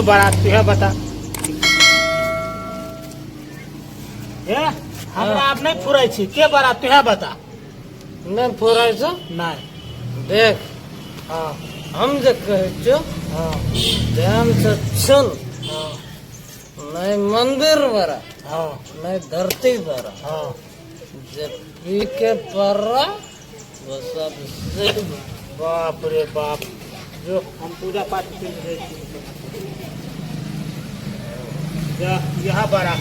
के बड़ा तुहे बता। ए हमरा आब नहि फुरै छी, के बड़ा तुहे बता। नहि फुरै छौ? नहि। देख। हाँ। हम जे कहै छियौ, हाँ, ध्यान से सुन। हाँ। नहि मंदिर बड़ा, हाँ, नहि धरती बड़ा, हाँ, जे पी के पड़ा वो सब से बड़ा। बाप रे बाप, जो हम पूजा पाठ कर रहे छी। जा यहाँ बड़ा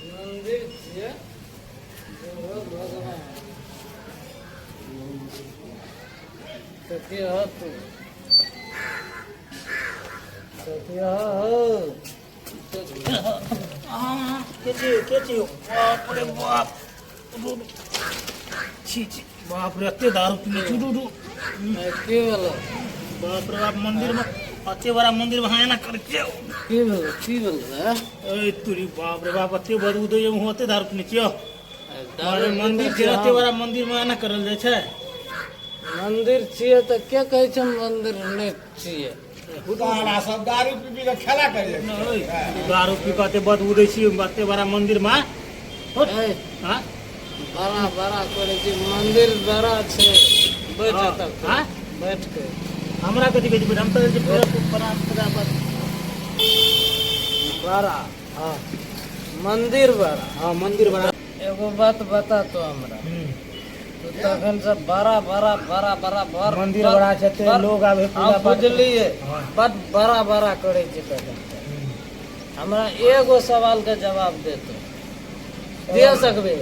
मंदिर छियै भगवान तऽ के हो तू? तऽ के हो? के छी, के छी? बाप रे बाप, छी छी, बाप रे, एते दारू पीने छी। रू रू। की भेलो? बाप रे बाप, मंदिर में, एते बड़ा मंदिर में एना करै छियै? की भेलो, की भेलो रे? ए तुरी, बाप रे बाप, एते बदबू दैये, मुँह, एते दारू पीने छियौ? अरे मंदिर छै, एते बड़ा मंदिर में एना करल जाइ छै? मंदिर छियै तऽ के कहै छै मंदिर नहि छियै? तोहरा सब दारू पी पी के खेला करिए। नहि, दारू पी कऽ एते बदबू दै छी एते बड़ा मंदिर में? ए, हाँ। बड़ा बड़ा करै छी, मंदिर बड़ा छै, बैठ। हाँ, तक हाँ? बैठ के। हमरा कथी कहै छी? हम तऽ जे पूरा प्रणाम पूजा पाठ। बड़ा। हाँ। मंदिर बड़ा। हाँ, मंदिर बड़ा। एगो बात बता तो हमरा। तू तखन से बड़ा बड़ा बड़ा बड़ा बड़ मंदिर बड़ा छै, एते लोग आबै पूजा हम पाठ। बुझलियै। हाँ। बड बड़ा बड़ा करै छी तखन से। हमरा एगो सवाल के जवाब दे तो दिया सकबे?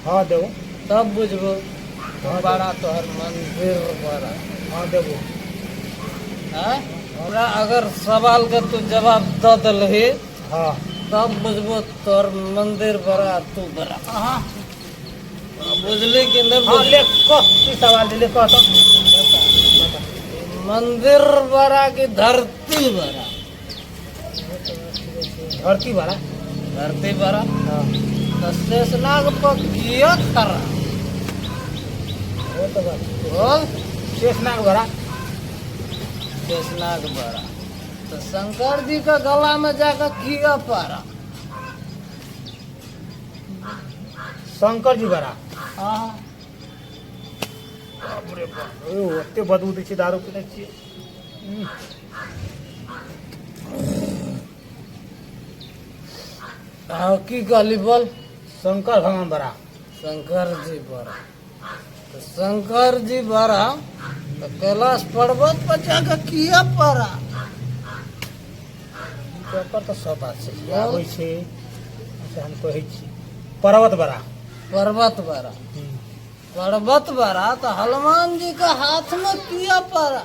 हाँ, देबो। तब बुझबो। हाँ। बड़ा तोहर मंदिर बड़ा। हाँ, देबो। आँय? हमरा अगर सवाल के तू जवाब दऽ देलही, हाँ, तब बुझबो तोहर मंदिर बड़ा, तू बड़ा। हाँ। बुझली कि नहि? हाँ। बुझली? ले कह, की सवाल दे, ले कह तो। मंदिर बड़ा कि धरती बड़ा? धरती बड़ा। धरती बड़ा? हाँ। तऽ शेषनाग पर किया खड़ा? वो तो बात। बोल। शेषनाग बड़ा। शेषनाग बड़ा तऽ शंकर जी के गला में जाकर किया पड़ा? शंकर जी बड़ा। हाँ। बाप रे बाप, ओ ओते बदबू दै छै, दारू पीने छियै। हाँ, की कहली, बोल। शंकर भगवान बड़ा। शंकर जी बड़ा तऽ शंकर जी बड़ा तऽ कैलाश पर्वत पर जाकर किया पड़ा? तऽ ओकर तऽ सब बात सही आबै छै। अच्छा, हम कहै छी पर्वत बड़ा। पर्वत बड़ा? पर्वत बड़ा तो हनुमान जी के हाथ में किया पड़ा?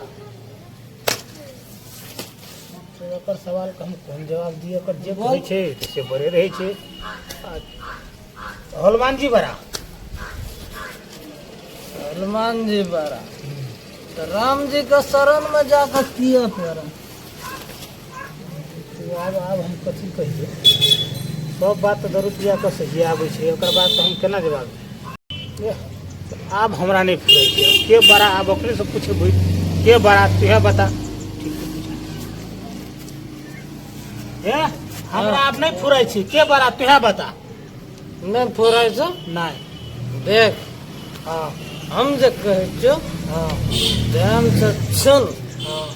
तऽ ओकर सवालके हम कोन जवाब दिअ? ओकर जे कहै छै तऽ से बड़े रहै छै। आ, हनुमान जी बड़ा। हनुमान जी बड़ा तो राम जी के शरण में जाकर किया पड़ा? तो आब हम कथी कहियै? सब बात तऽ दारू पिया कऽ सही आबै छै, ओकर बाद तऽ हम केना जवाब दियै? एह, आब हमरा नहि फुरै छै के बड़ा। आब ओकरेसँ पुछबै, के बड़ा तुहे बता। ठीक छै, पूछ। ए हमरा आब नहि फुरै छै, के बड़ा तुहे बता। नहि फुरै छौ? नहि। देख। हाँ। हम जे कहै छियौ, हाँ, ध्यान से सुन। हाँ।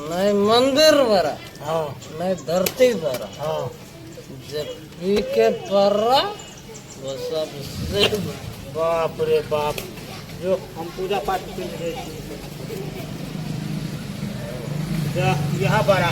नहि मंदिर बड़ा, हाँ, नहि धरती बड़ा, हाँ, जे पी के पड़ा वो सब से बड़ा। बाप रे बाप, जो हम पूजा पाठ कर रहे छी। जा यहाँ बड़ा।